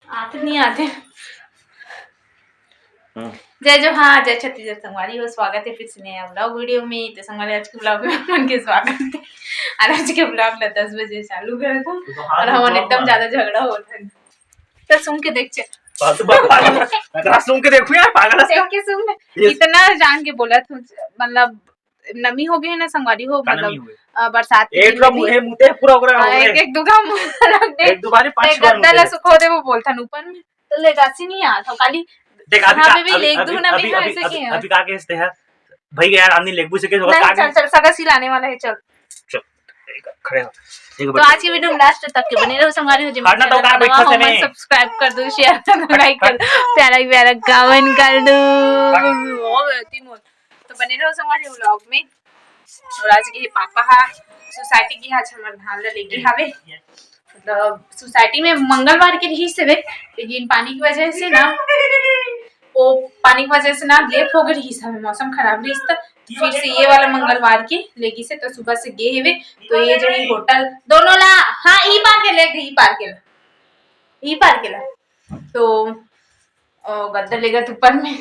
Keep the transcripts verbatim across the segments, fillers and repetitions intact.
आते नहीं आते। हम्म। जय जोहार, जय छत्तीसगढ़ संगवारी हो, स्वागत है फिर से नया vlog video में। तो संगवारी, आज के vlog में अपन के स्वागत है। और आज के vlog ला दस बजे चालू करे था और हमन एकदम ज्यादा झगड़ा होत है। तो सुन के देख, चल। पागल, पागल, पागल, सुन के देखू यार, पागल है। देख के सुन, ये इतना जान के बोला था, मतलब नमी हो गई है ना संगवारी हो, का नमी मतलब हो गई? अ, बरसात के एक दिन में भी। मुंह, मुंह पूरा ओकरा हो गया। एक, एक दो घाम लग गए। एक दो बार, पांच एक बार गद्दा ला सुखो दे, वो बोलथन ऊपर में। तो लेगासी नहीं आता खाली। देख, अभी यहाँ का, पे भी अभी, लेग अभी, दूं ना, अभी, भी अभी, ऐसे अभी, किए हैं। अभी का केस ते है? भाई यार, आदमी लेगबू से केस होगा, नहीं, का चल, केस? चल, सगा सिलाने वाला है, चल। चल, एक खड़े हो। एक तो बार। आज की video में last तक के बने रहो, संगवारी हो। जिन हटना तो, कहाँ बैठा से मैं? Subscribe कर दो, share कर दो, like कर दो, प्यारा प्यारा comment कर दो। ओ, बेटी मोर। तो बने रहो संगवारी vlog में। और आज के पापा हा सोसाइटी के, आज हमर धान ला लेके हावे, मतलब सोसाइटी में मंगलवार के रहिस हवे, लेकिन पानी की वजह से ना, वो पानी की वजह से ना लेट हो गए रहिस हवे, मौसम खराब रहिस त फिर से ये वाला मंगलवार के लेगी से तो सुबह से गे हेवे। तो ये जो ये होटल दोनों ला, हाँ, ई पार के ले, ई पार के ला, ई पार के ला। तो ओ, गद्दा लेगत ऊपर में।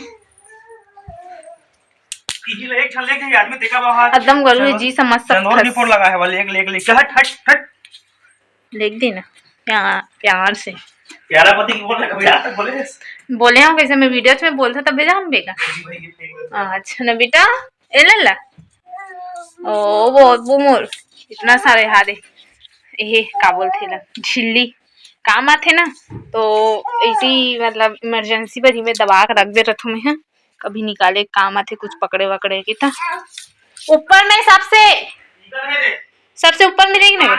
किसी ले एक छन लेके आदमी देखा बाहर। एकदम गरु जी समझ सकत हस। लगा है वाले, एक, एक, एक, हट, हट, हट। देख दी ना, प्यार, प्यार से। प्यारा पति की बोल रहा, कभी आज तक बोले? बोले हम कैसे, मैं video में बोलता तबे जान बेगा। अच्छा ना बेटा, ए लल्ला। ओ, वो, वो मोर, इतना सारे हारे। ए, का बोलथे ला, झिल्ली। काम आथे ना, तो ऐसी मतलब emergency बर ही मैं दबा के रख दे रहूं मैं, हाँ। कभी निकाले काम आथे, कुछ पकड़े वकड़े के त। ऊपर में सबसे, सबसे ऊपर में देख ना।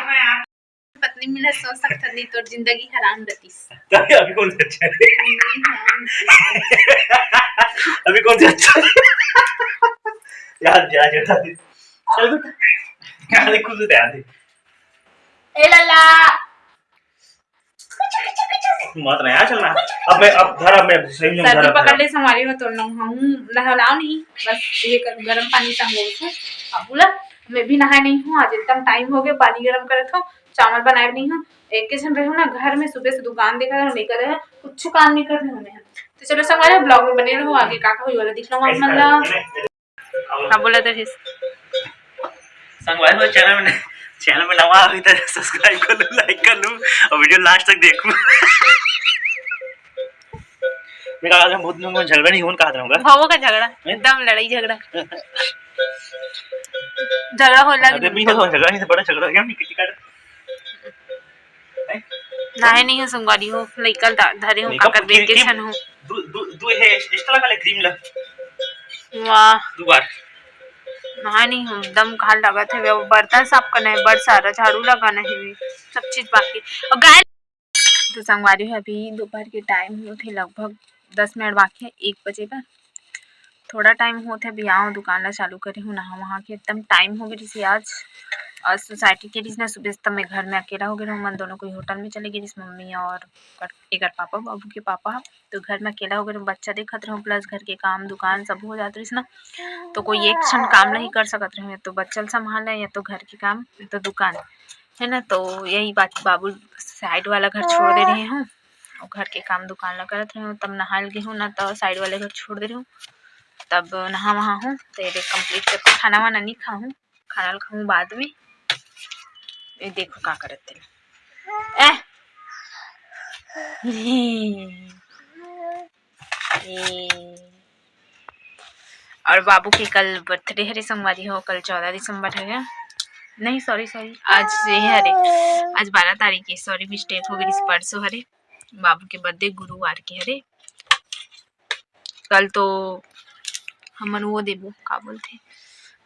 पत्नी मिले सोच सकत नहीं, तोर जिंदगी हराम रहतीस। अभी, अभी कौन से अच्छा है? अभी कौन से अच्छा है? यार, क्या कहता है? चल बेटा। यार, खुश होते यार। ए लल्ला। मत ना यार, चलना। अब मैं, अब धर, अब मैं सही में सर्दी धर, पकड़ धर। ले, संगवारी हो, तो नहाऊं, नहलाओ नहीं, बस ये कर, गरम पानी संगो से। अब बोला, मैं भी नहाए नहीं हूँ, आज एकदम टाइम हो गया, पानी गरम करत हो, चावल बनाए नहीं हूँ। एक के झन रहूं ना घर में, सुबह से दुकान देखा रहे, नहीं कर रहे, कुछ काम नहीं कर रहे हूँ मैं। तो चलो संगवारी, vlog में बने रहो, आगे का का होई वाला दिख लो आप मन ला। हाँ, बोला तो फिर। संगवारी हो, channel में, channel में नवा अभी तक subscribe कर लो, like कर लो और video last तक देखो। मैं कहा था, बहुत लोग में झगड़ा नहीं होन कहा था होगा। भावों का झगड़ा, हैं? एकदम लड़ाई झगड़ा। झगड़ा हो लगे अरे, नहीं तो झगड़ा नहीं, बड़ा झगड़ा हो गया, हमने कितनी काट। नहाए नहीं हो संगवारी हो, लइका ल धरे हो, काकर बेर के छन हो। दू, दू, दू हे, extra लगा ले cream ला। वाह। दू बार। नहाए नहीं हो, दम काल लगत हे, वो बर्तन साफ करना है, बड़ सारा झाड़ू लगाना है, सब चीज बाकी। और गाय तो संगवारी हो, अभी दोपहर के टाइम होत हे, लगभग दस मिनट बाकी है एक बजे बर। थोड़ा टाइम होत हे, अभी आव दुकान ला चालू करे हूँ, नहा वहा के एकदम टाइम हो गए रहिस आज। और सोसाइटी के रहिस ना सुबह से, तब मैं घर में अकेला हो गए रहूँ, मन दोनों कोई होटल में चले गए रहिस, मम्मी और कर-, एकर पापा, बाबू के पापा। तो घर में अकेला हो गए रहूँ, बच्चा देखत रहूँ, plus घर के काम दुकान सब हो जात रहिस ना, तो कोई एक क्षण काम नहीं कर सकत रहूँ, या तो बच्चा ल संभालना, या तो घर के काम, या तो दुकान, है ना। तो यही बात, बाबू side वाला घर छोड़ दे रहे हूँ, और घर के काम दुकान ला करत रहे हूँ, तब नहा ल गे हूँ ना, तो side वाले घर छोड़ दे रहे हूँ, तब नहा वहा हूँ। तो ये देख complete करके खाना वाना नहीं खाऊँ, खाना ल खाऊँ बाद में। ये देखो का करत हे। ए। ए। और बाबू के कल birthday हरे संगवारी हो, कल चौदह दिसंबर हरे। नहीं, sorry, sorry, आज ये हरे, आज बारह तारीख है, sorry, mistake हो गई, परसों हरे। बाबू के birthday गुरुवार के हरे। कल तो हमन वो देबो, का बोलथे,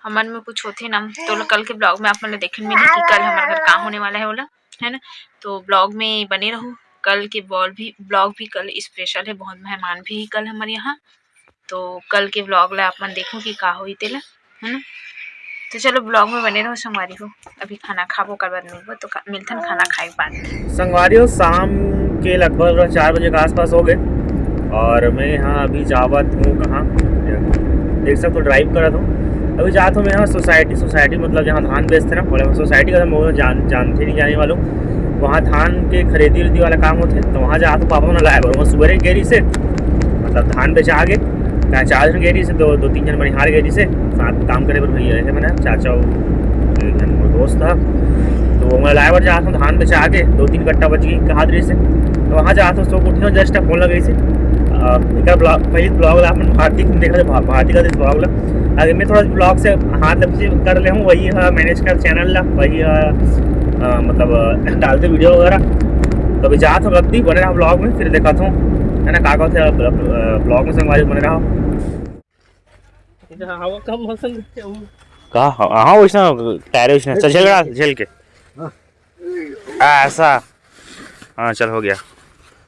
हमन में कुछ होथे ना, तो कल के vlog में आप मन ला देखे मिली कि कल हमर घर का होने वाला है, ओला, है ना। तो vlog में बने रहो, कल के vlog भी, vlog भी कल special है, बहुत मेहमान भी है कल हमारे यहाँ। तो कल के vlog ला आप मन देखो कि का होई तेला, है ना। तो चलो vlog में बने रहो संगवारी हो, अभी खाना खाबो, ओकर बाद मिलबो, तो खा-, मिलथन खाना खाए के बाद। संगवारी हो, शाम के लगभग चार बजे के आसपास हो गए और मैं यहाँ अभी जावत हूँ कहाँ, देख सकते हो drive करत हूँ। अभी जात हूँ मैं यहाँ सोसाइटी, सोसाइटी मतलब जहाँ धान बेचते ना, बोले सोसाइटी का मैं जान, जानते नहीं जाने वालों। वहाँ धान के खरीदी उरीदी वाला काम होथे, तो वहाँ जात हों पापा मन ला लाए बर। वहाँ सुबह गे रहिसे, मतलब धान बेचा आगे, चार झन गे रहिसे, दो, दो तीन झन बनिहार गे रहिसे, साथ काम करे बर भैया हे, मैंने चाचा अउ एक झन मोर दोस्त था, तो वो मैं लाए बर जात हों, धान बेचा आगे, दो तीन कट्टा बच गे कहात रहिसे, तो वहाँ जात हों, सो उठे हों, just फोन लगइसे, अ, एकर vlog, पहली vlog ला अपन भारती के देखा, भा-, भारती का vlog ला। अगर मैं थोड़ा vlog से हाथ से कर ले हूँ, वही, अ, manage कर channel ला, वही, अ, अ, मतलब, अ, डालते video वगैरह। तो अभी जात हों, अभी बने रहा vlog में, फिर देखात हों, है ना, का का होथे, अ, vlog में संगवारी बने रहा। इधर हवा कम मौसम का, हाँ, वैसा tyre वैसा, चल, झेल के डाल, झेल के। हाँ। आ, ऐसा। हाँ, चल, हो गया।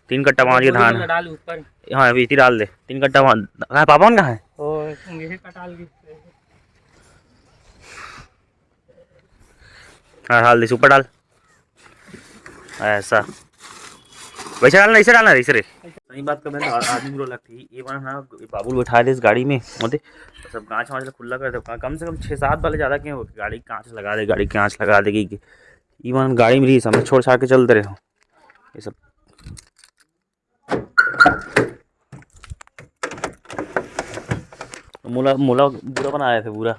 तीन कट्टा पहुँच गया धान। डाल ऊपर। हाँ, अभी इतनी डाल दे। तीन कट्टा वहाँ, हाँ, पापा मन कहाँ है? ओ, यही कटाल की। हाँ, डाल दे, ऊपर डाल। ऐसा। वैसे डालना, इसे डालना, इसे रे। सही बात का, मैं तो आदमी बुरा लगती है। ये वाला ना, ये बाबू बैठा दे इस गाड़ी में, ओदे सब कांच वांच ला खुला कर दे। कम से कम छः सात बार ज़्यादा क्यों हो, गाड़ी कांच लगा दे, गाड़ी कांच लगा दे कि, कि ये वाला गाड़ी में रही, सब छोड़ छाड़ के चलते रहे हो। ये सब मोला, मोला बुरा बनाया था पूरा।